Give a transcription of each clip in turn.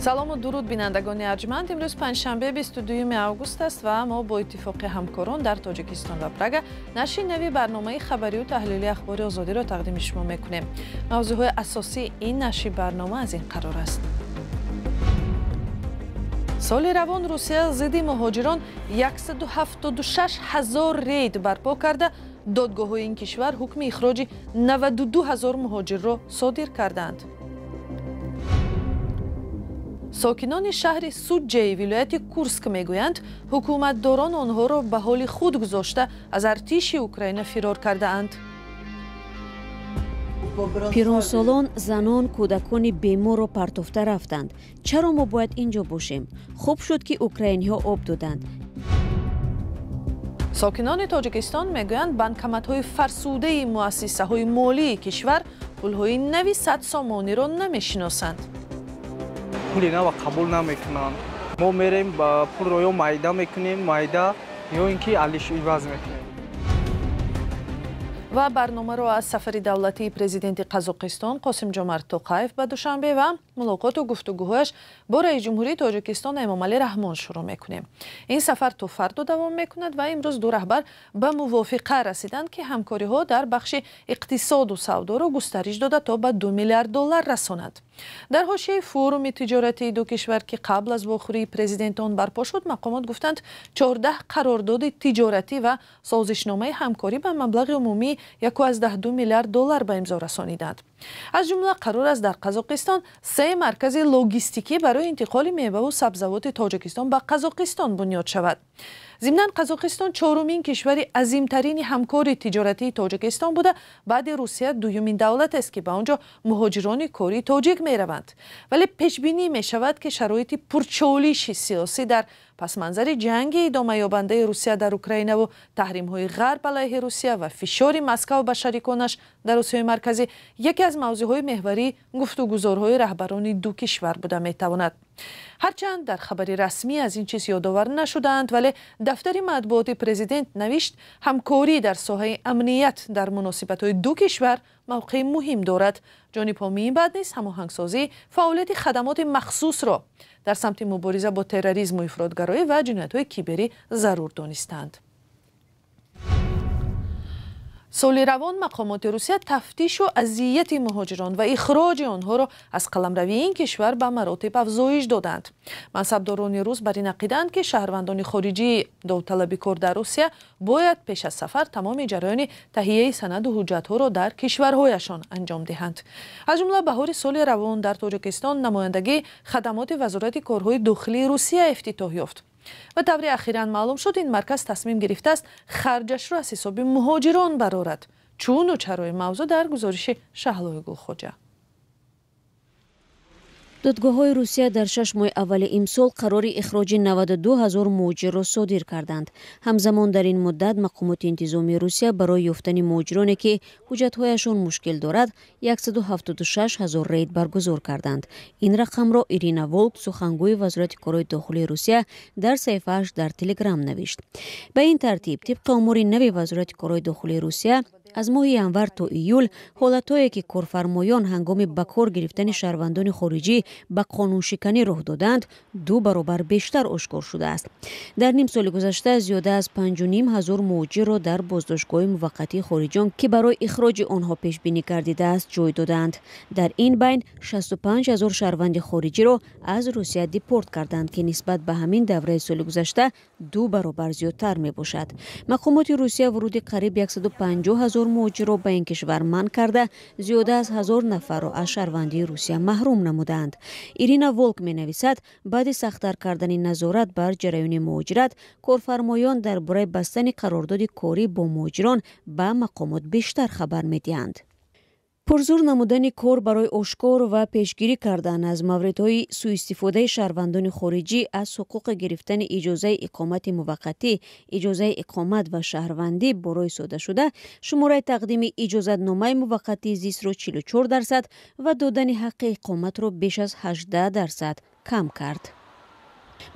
Салому дуруд, бинандагони арҷманд. Имрӯз панҷшанбе, 22 август аст ва мо бо иттифоқи ҳамкорон дар Тоҷикистон ва Прага нашри нави барномаи хабарию таҳлили Ахбори Озодиро тақдими шумо мекунем. Мавзӯъҳои асосии ин нашри барнома аз ин қарор аст. Соли равон Русия зидди муҳоҷирон 176 ҳазор рейд барпо карда, додгоҳҳои ин кишвар ҳукми ихроҷи 92 ҳазор муҳоҷирро содир кардаанд. Сокинони шаҳри Суҷҷаи вилояти Курск мегӯянд, ҳукуматдорон онҳоро ба ҳоли худ гузошта, аз артиши Украина фирор кардаанд. Пиронсолон, занон, кӯдакони беморро партофта рафтанд. Чаро мо бояд ин ҷо бошем? Хуб шуд, ки украиниҳо об доданд. Сокинони Тоҷикистон мегӯянд, банкоматҳои фарсудаи муассисаҳои молии кишвар пулҳои нави 100 сомониро намешиносанд. Пули нава қабул намекунанд. Мо мерем, ба пулро ё майда мекунем, майда, ё ин ки алиш иваз мекунем. Ва барномаро аз сафари давлатии президенти Қазоқистон Қосимҷомарт Тоқаев ба Душанбе ва мулоқоту гуфтугӯҳояш бо раиси ҷумҳурии Тоҷикистон Эмомалӣ Раҳмон шурӯъ мекунем. Ин сафар то фардо давом мекунад ва имрӯз ду раҳбар ба мувофиқа расиданд, ки ҳамкориҳо дар бахши иқтисоду савдоро густариш дода, то ба 2 миллиард доллар расонанд. Дар ҳошияи форуми тиҷоратии ду кишвар, ки қабл аз вохӯрии президентон барпо шуд, мақомот гуфтанд, 14 қарордоди тиҷоратӣ ва созишномаи ҳамкорӣ ба маблағи умумии 1,2 миллиард доллар ба имзо расониданд. Аз ҷумла қарор аст, дар Қазоқистон се маркази логистикӣ барои интиқоли меваву сабзавоти Тоҷикистон ба Қазоқистон бунёд шавад. Зимнан, Қазоқистон чорумин кишвари азимтарини ҳамкори тиҷоратии Тоҷикистон буда, баъди Русия дуюмин давлат аст, ки ба он ҷо муҳоҷирони кории тоҷик мераванд. Вале пешбинӣ мешавад, ки шароити пурчолиши сиёсӣ дар пасманзари ҷанги идомаёбандаи Русия дар Украинаву таҳримҳои Ғарб алайҳи Русия ва фишори Москав ба шариконаш дар Осиёи Марказӣ яке аз мавзӯъҳои меҳварии гуфтугузорҳои раҳбарони ду кишвар буда метавонад. Ҳарчанд дар хабари расмӣ аз ин чиз ёдовар нашудаанд, вале дафтари матбуоти президент навишт, ҳамкорӣ дар соҳаи амният дар муносибатҳои ду кишвар мавқеи муҳим дорад. Ҷонибҳо минбаъд низ ҳамоҳангсозии фаъолияти хадамоти махсусро дар самти мубориза бо терроризму ифротгароӣ ва ҷиноятҳои киберӣ зарур донистанд. Соли равон мақомоти Русия тафтишу азияти муҳоҷирон ва ихроҷи онҳоро аз қаламрави ин кишвар ба маротиб афзоиш доданд. Мансабдорони рус бар ин ақидаанд, ки шаҳрвандони хориҷии довталаби кор дар Русия бояд пеш аз сафар тамоми ҷараёни таҳияи санаду ҳуҷҷатҳоро дар кишварҳояшон анҷом диҳанд. Аз ҷумла, баҳори соли равон дар Тоҷикистон намояндагии хадамоти Вазорати корҳои дохилии Русия ифтитоҳ ёфт ва тавре ахиран маълум шуд, ин марказ тасмим гирифтааст, харҷашро аз ҳисоби муҳоҷирон барорад. Чуну чарои мавзӯъ дар гузориши Шаҳлои Гулхоҷа. Додгоҳҳои Русия дар 6 моҳи аввали имсол қарори ихроҷи 92 ҳазор муҳоҷирро содир карданд. Ҳамзамон, дар ин муддат мақомоти интизомии Русия барои ёфтани муҳоҷироне, ки ҳуҷҷатҳояшон мушкил дорад, 176 ҳазор рейд баргузор карданд. Ин рақамро Ирина Волк, сухангӯи Вазорати корҳои дохилии Русия, дар саҳифааш дар Телеграм навишт. Ба ин тартиб, тибқи омори нави Вазорати корҳои дохилии Русия, аз моҳи январ то июл ҳолатҳое, ки корфармоён ҳангоми ба кор гирифтани шаҳрвандони хориҷӣ ба қонуншиканӣ роҳ доданд, ду баробар бештар ошкор шудааст. Дар нимсоли гузашта зиёда аз 5,5 ҳазор муҳоҷирро дар боздоштгоҳи муваққатии хориҷиён, ки барои ихроҷи онҳо пешбинӣ гардидааст, ҷой додаанд. Дар ин байн 65 ҳазор шаҳрванди хориҷиро аз Русия депорт карданд, ки нисбат ба ҳамин давраи соли гузашта ду баробар зиёдтар мебошад. Мақомоти Русия вуруди қариб 150 ҳазор муҳоҷирро ба ин кишвар манъ карда, зиёда аз ҳазор нафарро аз шаҳрвандии Русия маҳрум намуданд. Ирина Волк менависад, баъди сахттар кардани назорат бар ҷараёни муҳоҷират, корфармоён дар бораи бастани қарордоди корӣ бо муҳоҷирон ба мақомот бештар хабар медиҳанд. Пурзур намудани кор барои ошкор ва пешгирӣ кардан аз мавридҳои сӯистифодаи шаҳрвандони хориҷӣ аз ҳуқуқи гирифтани иҷозаи иқомати муваққатӣ, иҷозаи иқомат ва шаҳрвандӣ бо роҳи содашуда, шумораи тақдими иҷозатномаи муваққатии зистро 44% ва додани ҳаққи иқоматро беш аз 18% кам кард.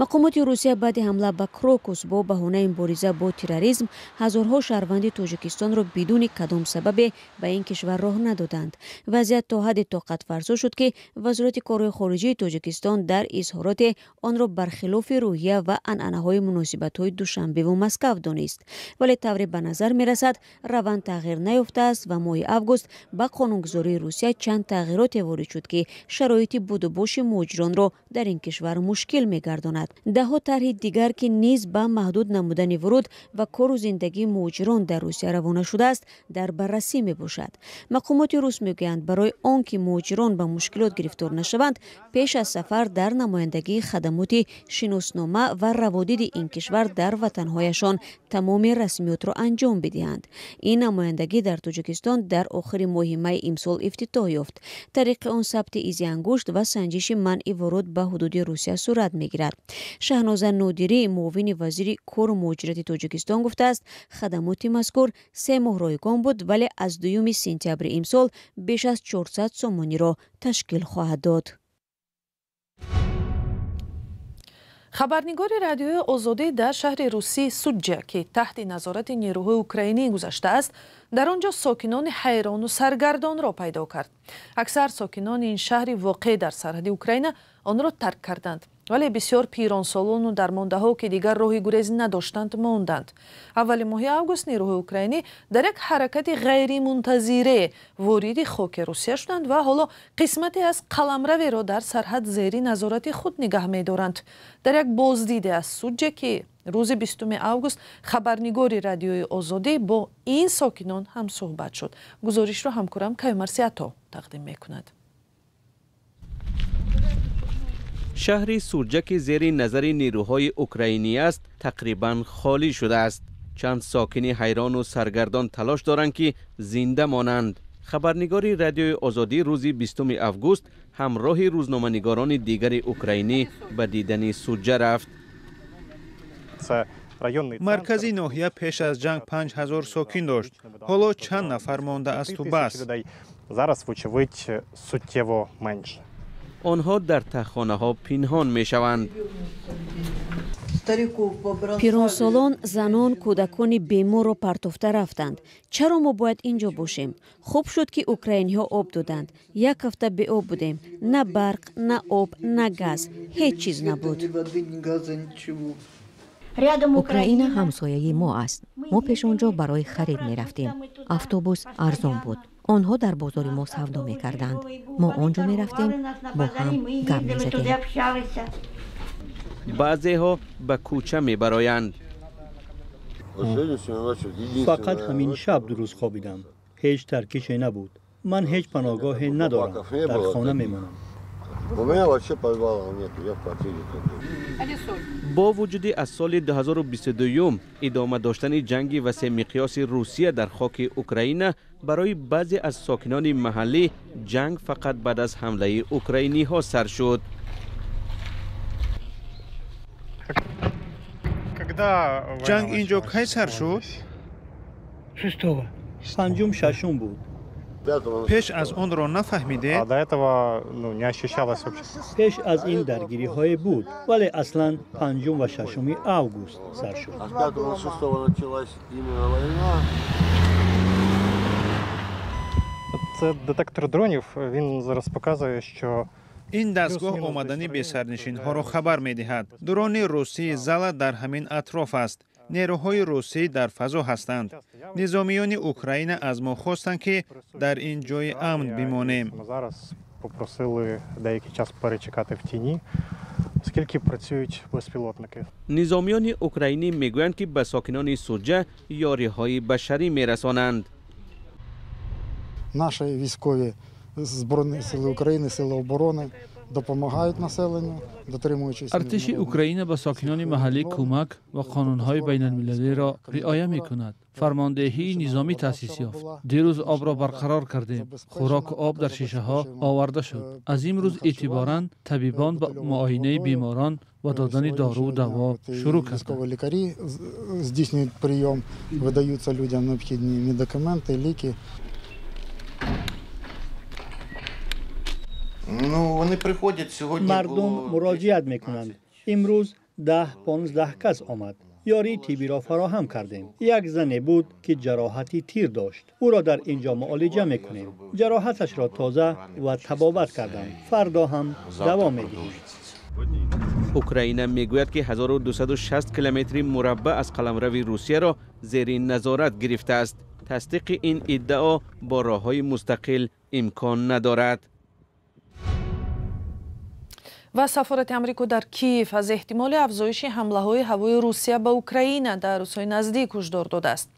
Мақомоти Русия баъди ҳамла ба Крокус бо баҳонаи мубориза бо терроризм ҳазорҳо шаҳрванди Тоҷикистонро бидуни кадом сабабе ба ин кишвар роҳ надоданд. Вазъият то ҳадди тоқатфарсо шуд, ки Вазорати корҳои хориҷии Тоҷикистон дар изҳороте онро бархилофи рӯҳия ва анъанаҳои муносибатҳои Душанбеву Москав донист. Вале тавре ба назар мерасад, раванд тағйир наёфтааст ва моҳи август ба қонунгузории Русия чанд тағйироте ворид шуд, ки шароити будубоши муҳоҷиронро дар ин кишвар мушкил мегардонад. Даҳҳо тарҳи дигар, ки низ ба маҳдуд намудани вуруд ва кору зиндагии муҳоҷирон дар Русия равона шудааст, дар баррасӣ мебошад. Мақомоти рус мегӯянд, барои он ки муҳоҷирон ба мушкилот гирифтор нашаванд, пеш аз сафар дар намояндагии хадамоти шиноснома ва раводиди ин кишвар дар ватанҳояшон тамоми расмиётро анҷом бидиҳанд. Ин намояндагӣ дар Тоҷикистон дар охири моҳи майи имсол ифтитоҳ ёфт. Тариқи он сабти изи ангушт ва санҷиши манъи вуруд ба ҳудуди Русия сурат мегирад. Шаҳноза Нодирӣ, муовини вазири кору муҳоҷирати Тоҷикистон, гуфтааст, хадамоти мазкур 3 моҳ ройгон буд, вале аз 2 сентябри имсол беш аз 400 сомониро ташкил хоҳад дод. Хабарнигори радиои Озодӣ дар шаҳри русии Суҷҷа, ки таҳти назорати нерӯҳои украинӣ гузаштааст, дар он ҷо сокинони ҳайрону саргардонро пайдо кард. Аксар сокинони ин шаҳри воқеъ дар сарҳади Украина онро тарк карданд, вале бисёр пиронсолону дармондаҳо, ки дигар роҳи гурезӣ надоштанд, монданд. Аввали моҳи август нерӯҳои украинӣ дар як ҳаракати ғайримунтазире вориди хоки Русия шуданд ва ҳоло қисмате аз қаламраверо дар сарҳад зери назорати худ нигаҳ медоранд. Дар як боздиде аз Суҷҷа, ки рӯзи 20 август хабарнигори радиои Озодӣ бо ин сокинон ҳамсӯҳбат шуд. Гузоришро ҳамкорам Каюмарси Ато тақдим мекунад. Шаҳри Суҷҷа, ки зери назари нерӯҳои украинӣ аст, тақрибан холӣ шудааст. Чанд сокини ҳайрону саргардон талош доранд, ки зинда монанд. Хабарнигори радиои Озодӣ рӯзи 20 август ҳамроҳи рӯзноманигорони дигари украинӣ ба дидани Суҷҷа рафт. Маркази ноҳия пеш аз ҷанг 5000 сокин дошт. Ҳоло чанд нафар мондаасту бас. Онҳо дар таххонаҳо пинҳон мешаванд. Пиронсолон, занон, кӯдакони беморро партофта рафтанд. Чаро мо бояд ин ҷо бошем? Хуб шуд, ки украиниҳо об доданд. Як ҳафта беоб будем. На барқ, на об, на газ. Ҳеҷ чиз набуд. Украина ҳамсояи мо аст. Мо пеш он ҷо барои харид мерафтем. Автобус арзон буд. Онҳо дар бозори мо савдо мекарданд. Мо он ҷо мерафтем, бо ҳам гап мезадем. Баъзеҳо ба кӯча мебароянд. Фақат ҳамин шаб дуруст хобидам. Ҳеҷ таркише набуд. Ман ҳеҷ паноҳгоҳе надорам. Дар хона мемонам. Бо вуҷуди аз соли 2022 идома доштани ҷанги васеъмиқёси Русия дар хоки Украина, барои баъзе аз сокинони маҳаллӣ ҷанг фақат баъд аз ҳамлаи украиниҳо сар шуд. Ҷанг ин ҷо кай сар шуд? Панҷум, шашум буд. Пеш аз онро нафаҳмидед? Пеш аз ин даргириҳое буд, вале аслан 5 ва 6 август сар шуд. Ин дастгоҳ омадани бесарнишинҳоро хабар медиҳад. Дрони русии Зала дар ҳамин атроф аст. Нерӯҳои русӣ дар фазо ҳастанд. Низомиёни Украина аз мо хостанд, ки дар ин ҷои амн бимонем. Низомиёни украинӣ мегӯянд, ки ба сокинони Суҷҷа ёриҳои башарӣ мерасонанд. Наші військові Збройні сили України, сили оборони допомагають населенню, дотримуючись. Артиши Украина ба сокинони маҳаллӣ кӯмак ва қонунҳои байналмилалиро риоя мекунад. Фармондеҳии низомӣ таъсис ёфт. Дирӯз обро барқарор кардем. Хӯроку об дар шишаҳо оварда шуд. Аз имрӯз эътиборан табибон ба муоинаи беморон ва додани доруву даво шурӯъ карданд. Лікарі здійснюють прийом, видаються людям необхідні медикаменти, ліки. Мардум муроҷиат мекунанд. Имрӯз 10-15 кас омад. Ёрии тиббиро фароҳам кардем. Як зане буд, ки ҷароҳати тир дошт. Ӯро дар ин ҷо муолиҷа мекунем. Ҷароҳаташро тоза ва табобат кардам. Фардо ҳам давом медиҳем. Украина мегӯяд, ки 1260 километри мураббаъ аз қаламрави Русияро зери назорат гирифтааст. Тасдиқи ин иддао бо роҳҳои мустақил имкон надорад. Ва сафорати Амрико дар Киев аз эҳтимоли афзоиши ҳамлаҳои ҳавои Русия ба Украина дар рӯзҳои наздик ҳушдор додааст.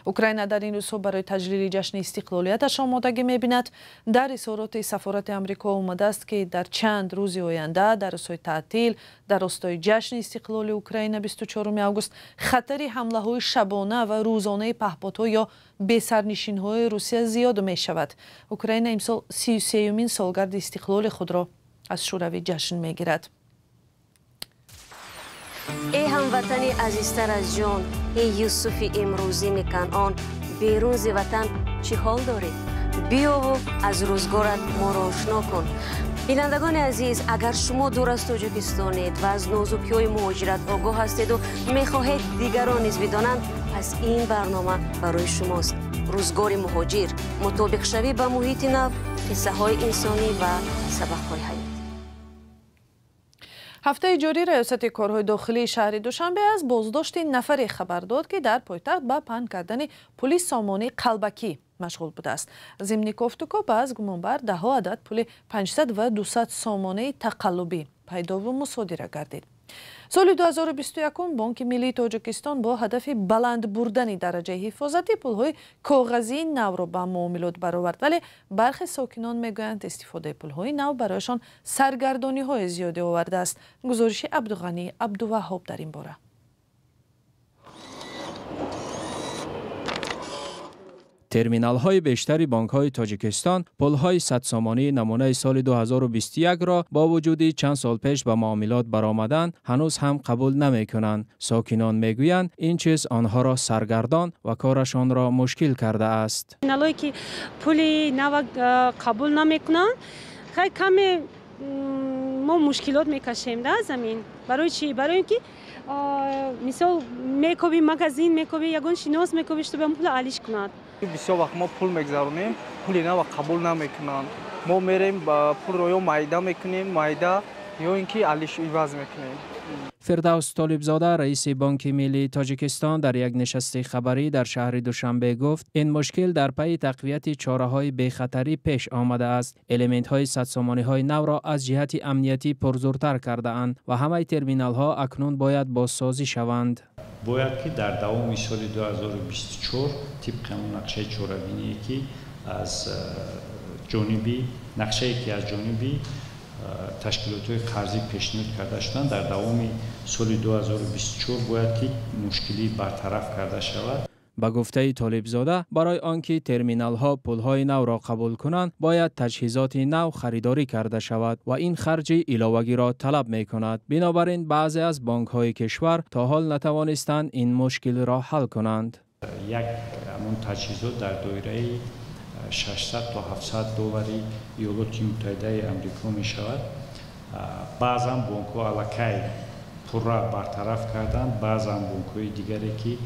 Украина дар ин рӯзҳо барои таҷлили ҷашни истиқлолияташ омодагӣ мебинад. Дар изҳороти сафорати Амрико омадааст, ки дар чанд рӯзи оянда, дар рӯзҳои таътил, дар ростои ҷашни истиқлоли Украина 24 август, хатари ҳамлаҳои шабона ва рӯзонаи паҳподҳо ё бесарнишинҳои Русия зиёд мешавад. Украина имсол 33-юмин солгарди истиқлоли худро аз Шӯравӣ ҷашн мегирад. Эй ҳамватани азизтар аз ҷон, эй Юсуфи имрӯзини Канъон, берун зи ватан чӣ ҳол дорӣ? Биёву аз рӯзгорат моро ошно кун. Бинандагони азиз, агар шумо дур аз Тоҷикистонед ва аз нозукиҳои муҳоҷират огоҳ ҳастеду мехоҳед дигарон низ бидонанд, пас ин барнома барои шумост. Рӯзгори муҳоҷир, мутобиқшавӣ ба муҳити нав, қиссаҳои инсонӣ ва сабақҳои ҳаёт. Ҳафтаи ҷорӣ раёсати корҳои дохилии шаҳри Душанбе аз боздошти нафаре хабар дод, ки дар пойтахт ба паҳн кардани пули сомонии қалбакӣ машғул будааст. Зимни кофтукоб аз гумонбар даҳҳо адад пули 500 ва 200 сомонаи тақаллубӣ пайдову мусодира гардид. Соли 2021 Бонки Миллии Тоҷикистон бо ҳадафи баланд бурдани дараҷаи ҳифозати пулҳои коғазии навро ба муомилот баровард, вале бархе сокинон мегӯянд, истифодаи пулҳои нав барояшон саргардониҳои зиёде овардааст. Гузориши Абдуғанӣ Абдуваҳҳоб дар ин бора. Терминалҳои бештари бонкҳои Тоҷикистон пулҳои 100 сомонии намунаи соли 2021-ро бо вуҷуди чанд сол пеш ба муомилот баромадан ҳанӯз ҳам қабул намекунанд. Сокинон мегӯянд, ин чиз онҳоро саргардон ва корашонро мушкил кардааст. Терминалҳое ки пули нава қабул намекунанд, хай каме мо мушкилот мекашем да замин. Барои чӣ? Барои ин ки мисол мекоби магазин, мекоби ягон шинос мекоби, чтобы пула алиш кунад. Бисёр вақт мо пул мегзаронем, пули нава қабул намекунанд. Мо мерем, пулро ё майда мекунем, майда, ё ин ки алиш иваз мекунем. Фирдавс Толибзода, раиси Бонки Миллии Тоҷикистон, дар як нишасти хабарӣ дар шаҳри Душанбе гуфт, ин мушкил дар пайи тақвияти чораҳои бехатарӣ пеш омадааст. Элементҳои садсомониҳои навро аз ҷиҳати амниятӣ пурзуртар кардаанд ва ҳамаи терминалҳо акнун бояд бозсозӣ шаванд. Бояд ки дар давоми соли 2024 тибқи ҳамон нақшаи чорабиние, ки аз ҷониби нақшае, ки аз ҷониби ташкилотҳои қарзӣ пешниҳод карда шуданд, дар давоми соли 2024 бояд ки мушкилӣ бартараф карда шавад. Ба гуфтаи Толибзода, барои он ки терминалҳо пулҳои навро қабул кунанд, бояд таҷҳизоти нав харидорӣ карда шавад ва ин харҷи иловагиро талаб мекунад. Бинобар ин баъзе аз бонкҳои кишвар то ҳол натавонистанд ин мушкилро ҳал кунанд. Як ҳамон таҷҳизот дар доираи 600 то 700 доллари Иёлоти Муттаҳидаи Амрико мешавад. Баъзан бонкҳо аллакай пурра бартараф карданд, баъзан бонкҳои дигаре, ки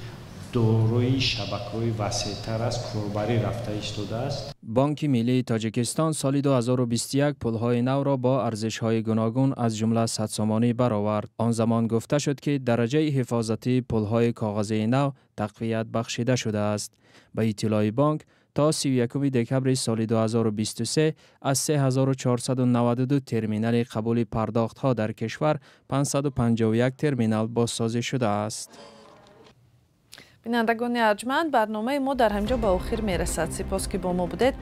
дорои шабакаҳои васеътар аст, корбарӣ рафта истодааст. Бонки Миллии Тоҷикистон соли 2021 пулҳои навро бо арзишҳои гуногун, аз ҷумла садсомонӣ, баровард. Он замон гуфта шуд, ки дараҷаи ҳифозатии пулҳои коғазии нав тақвият бахшида шудааст. Ба иттилои бонк, то 31 декабри соли 2023 аз 3492 терминали қабули пардохтҳо дар кишвар 551 терминал бозсозӣ шудааст. Бинандагони арҷманд, барномаи мо дар ҳамҷо ба охир мерасад. Сипос, ки бо мо будед.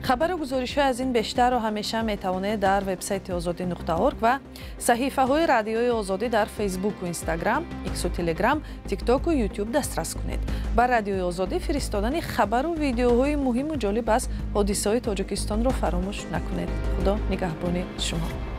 Хабару гузоришҳои аз ин бештарро ҳамеша метавонед дар вебсайти озодӣ.орг ва саҳифаҳои Радиои Озодӣ дар Фейсбуку Инстаграм, Иксу Телеграм, Тиктоку Ютуб дастрас кунед. Ба Радиои Озодӣ фиристодани хабару видеоҳои муҳиму ҷолиб аз ҳодисаҳои Тоҷикистонро фаромӯш накунед. Худо нигаҳбони шумо.